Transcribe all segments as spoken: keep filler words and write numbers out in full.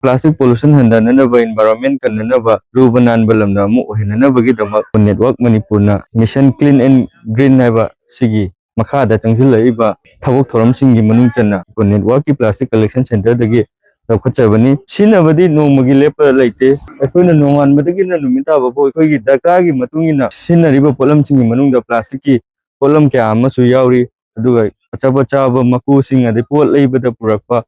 plastic pollution ꯍꯟꯊꯅꯅꯕ, environment ꯀꯟꯅꯅꯕ, ꯂꯨꯕ ꯅꯥꯟꯕ ꯂꯝꯗꯝ ꯑꯃ ꯑꯣꯏꯍꯟꯅꯅꯕꯒꯤꯗꯃꯛ Network ꯃꯅꯤꯄꯨꯔꯅ Mission Clean and Green ꯍꯥꯏꯕ ꯁꯤꯒꯤ ꯃꯈꯥꯗ ꯆꯪꯁꯤꯜꯂꯛꯏꯕ ꯊꯕꯛ ꯊꯧꯔꯝꯁꯤꯡꯒꯤ ꯃꯅꯨꯡ ꯆꯟꯅ Network ꯀꯤ plastic collection centre ꯗꯒꯤ ꯂꯧꯈꯠꯆꯕꯅꯤ꯫ ꯁꯤꯖꯤꯟꯅꯕꯗꯤ ꯅꯣꯡꯃꯒꯤ ꯂꯦꯞꯄ ꯂꯩꯇꯦ꯫ ꯑꯩꯈꯣꯏꯅ ꯅꯣꯡꯉꯥꯟꯕꯗꯒꯤꯅ ꯅꯨꯃꯤꯠ ꯇꯥꯕ ꯐꯥꯎ ꯑꯩꯈꯣꯏꯒꯤ ꯗꯔꯀꯥꯔꯒꯤ ꯃꯇꯨꯡ ꯏꯟꯅ ꯁꯤꯖꯤꯟꯅꯔꯤꯕ ꯄꯣꯠꯂꯝꯁꯤꯡꯒꯤ ꯃꯅꯨꯡꯗ plastic ꯀꯤ ꯄꯣꯠꯂꯝ ꯀꯌꯥ ꯑꯃꯁꯨ ꯌꯥꯎꯔꯤ꯫ ꯑꯗꯨꯒ ꯑꯆꯥꯄꯣꯠ ꯆꯥꯕ ꯃꯀꯨꯁꯤꯡ, ꯑꯗꯩ ꯄꯣꯠ ꯂꯩꯕꯗ ꯄꯨꯔꯛꯄ,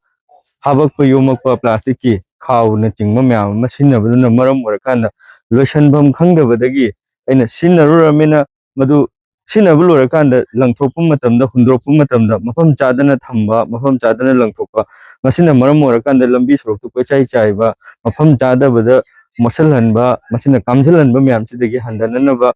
ꯍꯥꯕꯛꯄ ꯌꯣꯝꯃꯛꯄ plastic ꯀꯤ ꯈꯥꯎꯅꯆꯤꯡꯕ ꯃꯌꯥꯝ ꯑꯃ ꯁꯤꯖꯤꯟꯅꯕꯗꯨꯅ ꯃꯔꯝ ꯑꯣꯏꯔꯀꯥꯟꯗ ꯂꯣꯏꯁꯟꯐꯝ ꯈꯪꯗꯕꯗꯒꯤ ꯑꯩꯅ ꯁꯤꯖꯤꯟꯅꯔꯨꯔꯃꯤꯅ ꯃꯗꯨ ꯁꯤꯖꯤꯟꯅꯕ ꯂꯣꯏꯔꯀꯥꯟꯗ ꯂꯪꯊꯣꯛꯄ ꯃꯇꯝꯗ, ꯍꯨꯟꯗꯣꯔꯛꯄ ꯃꯇꯝꯗ ꯃꯐꯝ ꯆꯥꯗꯅ ꯊꯝꯕ, ꯃꯐꯝ ꯆꯥꯗꯅ ꯂꯪꯊꯣꯛꯄ, ꯃꯁꯤꯅ ꯃꯔꯝ ꯑꯣꯏꯔꯀꯥꯟꯗ ꯂꯝꯕꯤ ꯁꯣꯔꯣꯛꯇ ꯀꯣꯏꯆꯥꯏ ꯆꯥꯏꯕ, ꯃꯐꯝ ꯆꯥꯗꯕꯗ ꯃꯣꯠꯁꯤꯜꯍꯟꯕ, ꯃꯁꯤꯅ ꯀꯥꯝꯁꯤꯜꯍꯟꯕ ꯃꯌꯥꯝꯁꯤꯗꯒꯤ ꯍꯟꯊꯅꯅꯕ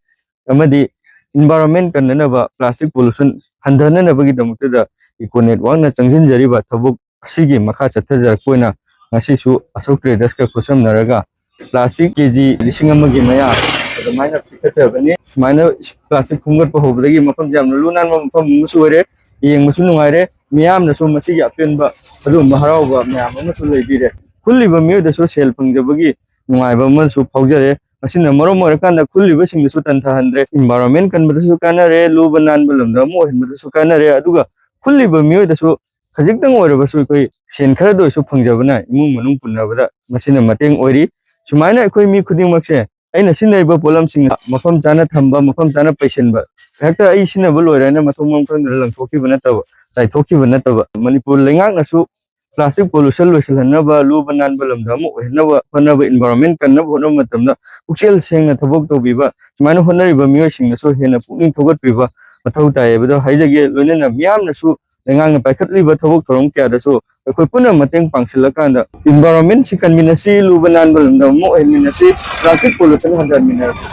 ꯑꯃꯗꯤ environment ꯀꯟꯅꯅꯕ, plastic pollution ꯍꯟꯊꯅꯅꯕꯒꯤꯗꯃꯛꯇꯗ Eco Network ꯅ ꯆꯪꯁꯤꯟꯖꯔꯤꯕ ꯊꯕꯛ ꯑꯁꯤꯒꯤ ꯃꯈꯥ ꯆꯠꯊꯖꯔꯛꯄ ꯑꯣꯏꯅ ꯉꯁꯤꯁꯨ ꯑꯁꯣꯛ ꯇ꯭ꯔꯦꯗꯔꯁꯀ ꯈꯨꯠꯁꯝꯅꯔꯒ plastic ꯀꯦ ꯖꯤ ꯂꯤꯁꯤꯡ ꯑꯃꯒꯤ ꯃꯌꯥ ꯑꯗꯨꯃꯥꯏꯅ ꯄꯤꯈꯠꯆꯕꯅꯤ꯫ ꯁꯨꯃꯥꯏꯅ plastic ꯈꯣꯝꯒꯠꯄ ꯍꯧꯕꯗꯒꯤ ꯃꯐꯝꯁꯦ ꯌꯥꯝꯅ ꯂꯨ ꯅꯥꯟꯕ ꯃꯐꯝ ꯑꯃꯁꯨ ꯑꯣꯏꯔꯦ, ꯌꯦꯡꯕꯁꯨ ꯅꯨꯡꯉꯥꯏꯔꯦ, ꯃꯤꯌꯥꯝꯅꯁꯨ ꯃꯁꯤꯒꯤ ꯑꯄꯦꯟꯕ ꯑꯗꯨꯒꯨꯝꯕ ꯍꯔꯥꯎꯕ ꯃꯌꯥꯝ ꯑꯃꯁꯨ ꯂꯩꯕꯤꯔꯦ꯫ ꯈꯨꯜꯂꯤꯕ ꯃꯤꯑꯣꯏꯗꯁꯨ ꯁꯦꯜ ꯐꯪꯖꯕꯒꯤ ꯅꯨꯡꯉꯥꯏꯕ ꯑꯃꯁꯨ ꯐꯥꯎꯖꯔꯦ꯫ ꯃꯁꯤꯅ ꯃꯔꯝ ꯑꯣꯏꯔꯀꯥꯟꯗ ꯈꯨꯜꯂꯤꯕꯁꯤꯡꯗꯁꯨ ꯇꯟꯊꯍꯟꯗ꯭ꯔꯦ, environment ꯀꯟꯕꯗꯁꯨ ꯀꯥꯟꯅꯔꯦ, ꯂꯨꯕ ꯅꯥꯟꯕ ꯂꯝꯗꯝ ꯑꯃ ꯑꯣꯏꯍꯟꯕꯗꯁꯨ ꯀꯥꯟꯅꯔꯦ, ꯑꯗꯨꯒ ꯈꯨꯜꯂꯤꯕ ꯃꯤꯑꯣꯏꯗꯁꯨ ꯈꯖꯤꯛꯇꯪ ꯑꯣꯏꯔꯕꯁꯨ ꯑꯩꯈꯣꯏ ꯁꯦꯟ ꯈꯔꯗ ꯑꯣꯏꯔꯁꯨ ꯐꯪꯖꯕꯅ ꯏꯃꯨꯡ ꯃꯅꯨꯡ ꯄꯨꯟꯅꯕꯗ ꯃꯁꯤꯅ ꯃꯇꯦꯡ ꯑꯣꯏꯔꯤ꯫ ꯁꯨꯃꯥꯏꯅ ꯑꯩꯈꯣꯏ ꯃꯤ ꯈꯨꯗꯤꯡꯃꯛꯁꯦ ꯑꯩꯅ ꯁꯤꯖꯤꯟꯅꯔꯤꯕ ꯄꯣꯠꯂꯝꯁꯤꯡ ꯃꯐꯝ ꯆꯥꯅ ꯊꯝꯕ, ꯃꯐꯝ ꯆꯥꯅ ꯄꯩꯁꯤꯟꯕ, ꯍꯦꯛꯇ ꯑꯩ ꯁꯤꯖꯤꯟꯅꯕ ꯂꯣꯏꯔꯦꯅ ꯃꯊꯣꯡ ꯃꯔꯝ ꯈꯪꯗꯅ ꯂꯪꯊꯣꯛꯈꯤꯕ ꯅꯠꯇꯕ, ꯆꯥꯏꯊꯣꯛꯈꯤꯕ ꯅꯠꯇꯕ, ꯃꯅꯤꯄꯨꯔ ꯂꯩꯉꯥꯛꯅꯁꯨ plastic pollution ꯂꯣꯏꯁꯤꯜꯍꯟꯅꯕ, ꯂꯨꯕ ꯅꯥꯟꯕ ꯂꯝꯗꯝ ꯑꯃ ꯑꯣꯏꯍꯟꯅꯕ ꯍꯣꯠꯅꯕ, environment ꯀꯟꯅꯕ ꯍꯣꯠꯅꯕ ꯃꯇꯝꯗ ꯄꯨꯛꯆꯦꯜ ꯁꯦꯡꯅ ꯊꯕꯛ ꯇꯧꯕꯤꯕ, ꯁꯨꯃꯥꯏꯅ ꯍꯣꯠꯅꯔꯤꯕ ꯃꯤꯑꯣꯏꯁꯤꯡꯅꯁꯨ ꯍꯦꯟꯅ ꯄꯨꯛꯅꯤꯡ ꯊꯧꯒꯠꯄꯤꯕ ꯃꯊꯧ ꯇꯥꯏ ꯍꯥꯏꯕꯗꯣ ꯍꯥꯏꯖꯒꯦ꯫ ꯂꯣꯏꯅꯅ ꯃꯤꯌꯥꯝꯅꯁꯨ ꯂꯩꯉꯥꯛꯅ ꯄꯥꯏꯈꯠꯂꯤꯕ ꯊꯕꯛ ꯊꯧꯔꯝ ꯀꯌꯥꯗꯁꯨ ꯑꯩꯈꯣꯏ ꯄꯨꯟꯅ ꯃꯇꯦꯡ ꯄꯥꯡꯁꯤꯜꯂꯀꯥꯟꯗ environment ꯁꯤ ꯀꯟꯃꯤꯟꯅꯁꯤ, ꯂꯨꯕ ꯅꯥꯟꯕ ꯂꯝꯗꯝ ꯑꯃ ꯑꯣꯏꯍꯟꯃꯤꯟꯅꯁꯤ, plastic pollution ꯍꯟꯊꯍꯟꯃꯤꯟꯅꯔꯁꯤ꯫